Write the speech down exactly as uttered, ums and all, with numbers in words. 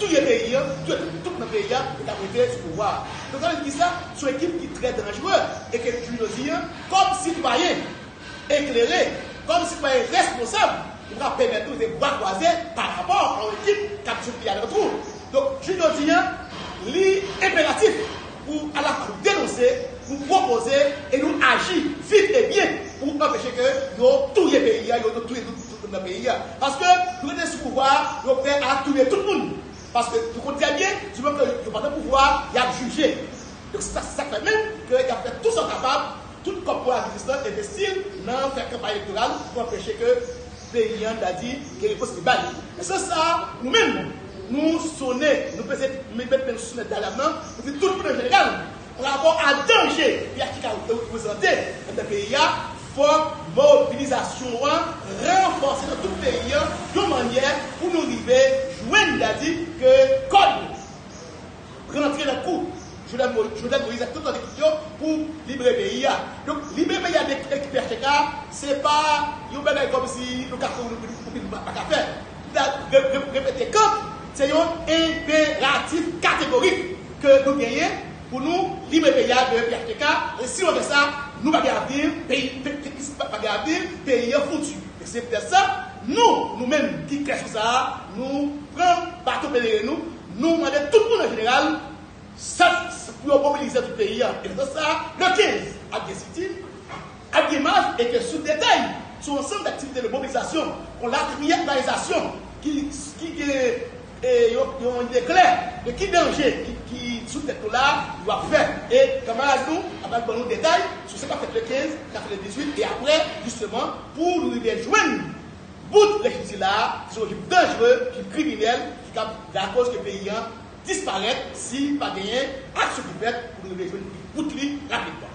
touye peyi an, touye tout, tout nan peyi an, yo t ap rete sou pouvwa a. Donk, sa vle di ki sa? Se yon ekip ki trè danjere e ke jodi a, kòm sitwayen eklere, kòm sitwayen responsab, ou pa pèmèt nou rete bra kwaze pa rapò a yon ekip k ap sot li alantou. Donk, jodi a, li enperatif pou alafwa nou denonse, nou pwopoze e nou aji vit e byen pou anpeche ke yo touye peyi a, yo touye tout, tout moun nan peyi a. Paske nou rete sou pouvwa a, yo prè a touye tout moun. Paske nou konn trè byen, diman ke yo pa nan pouvwa a, y ap jije. Donk, se sa, se sa k fè menm ke y ap fè tou sa yo kapab, tout kòb pou la jistis lan, envesti l nan fè kanpay elektoral pou anpeche ke peyi an, ta di, gen repons li bay. Nan sans sa a, nou menm, nou sonnen, nou peze, met men sou nèt dalam nan, pou di tout moun an jeneral, pa rapò a danje P H T K reprezante anndan peyi a, fòk mobilizasyon an ranfòse nan tout peyi a, yon mannyè pou nou rive jwenn, ta di, ke kòd rantre nan kou Jovenel Mo-, Jovenel Moïse ak tout lòt ekip yo pou libere peyi a. Donk, libere peyi a de ekip P H T K, se pa yon bagay kòmsi nou ka fè ou nou, ou nou pa, pa ka fè. N a re-, re-, repete kanp, se yon enperatif kategorik ke nou genyen pou nou libere peyi a de P H T K. E si nou fè sa, nou pa gen avni, peyi, pe-, pe-, pa, pa gen avni, peyi a fouti. E se poutèt sa, nou, nou menm ki klè sou sa a, nou pran baton peleren nou, nou mande tout moun an jeneral, sa, sa pou yo mobilize tout peyi a. E nan sans sa a, le kenz, ap gen sitin, ap gen mach, e ke sou detay, sou ansanm daktivite de mobilizasyon, yon latriyè òganizasyon ki, ki gen, e, yon, yon ide klè de ki danje ki, ki sou tèt nou la, yo ap fè. E kanmarad nou ap al ban nou detay sou sa k ap fèt le kenz, k ap fèt le dizuit, e apre, jisteman, pou nou rive jwenn bout rejim sila a, ki se yon rejim danjere, rejim kriminèl, ki kab lakòz ke peyi an disparèt si pa genyen aksyon ki fèt pou nou rive jwenn bout li rapidman.